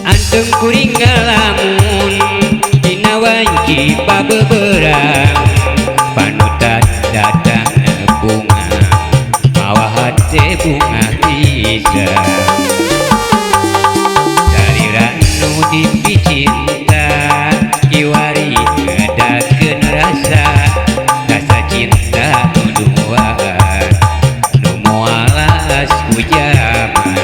Anteng kuring ngalamun dina wanci pabeberang panutan datang bunga mawa hate bunga pisan salira nu dipicinta kiwari ngedakeun rasa rasa cinta nu duaan nu moal ku jaman.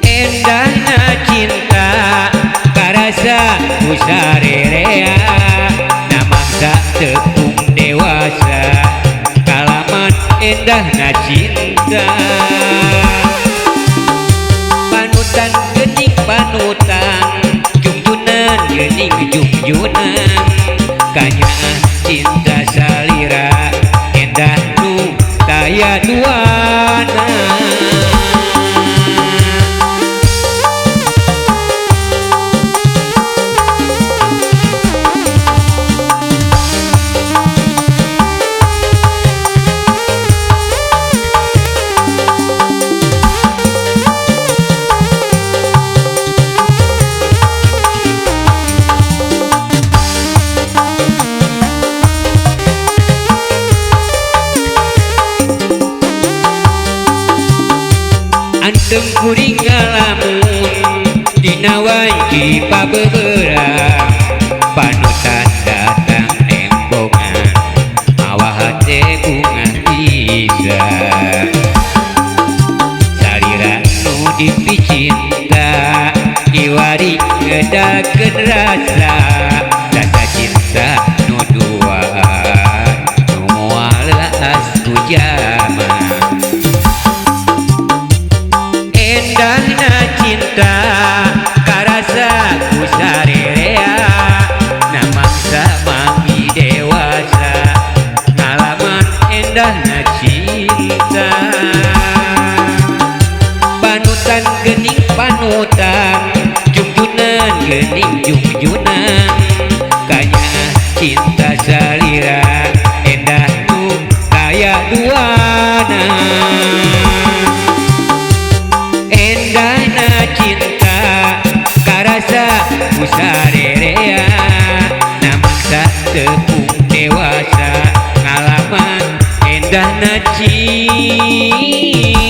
Endahna cinta karasa ku sarerea namangsa tepung dewasa kalaman endahna cinta. Panutan geuning panutan jungjunan geuning jungjunan kanyaah cinta salira endah nu taya duana. Anteng kuring ngalamun dina wanci pabeberang panutan datang nembongan mawa hate bunga pisan salira nu dipicinta kiwari ngedakeun rasa rasa cinta nu duaan nu moal leas ku jaman. Endahna cinta karasa ku sarerea namangsa mami dewasa ngalaman endahna cinta. Panutan geuning panutan jungjunan geuning jungjunan kanyaah cinta salira endah nu taya duana. Endahna cinta karasa ku sarerea namangsa tepung dewasa ngalaman endahna cinta.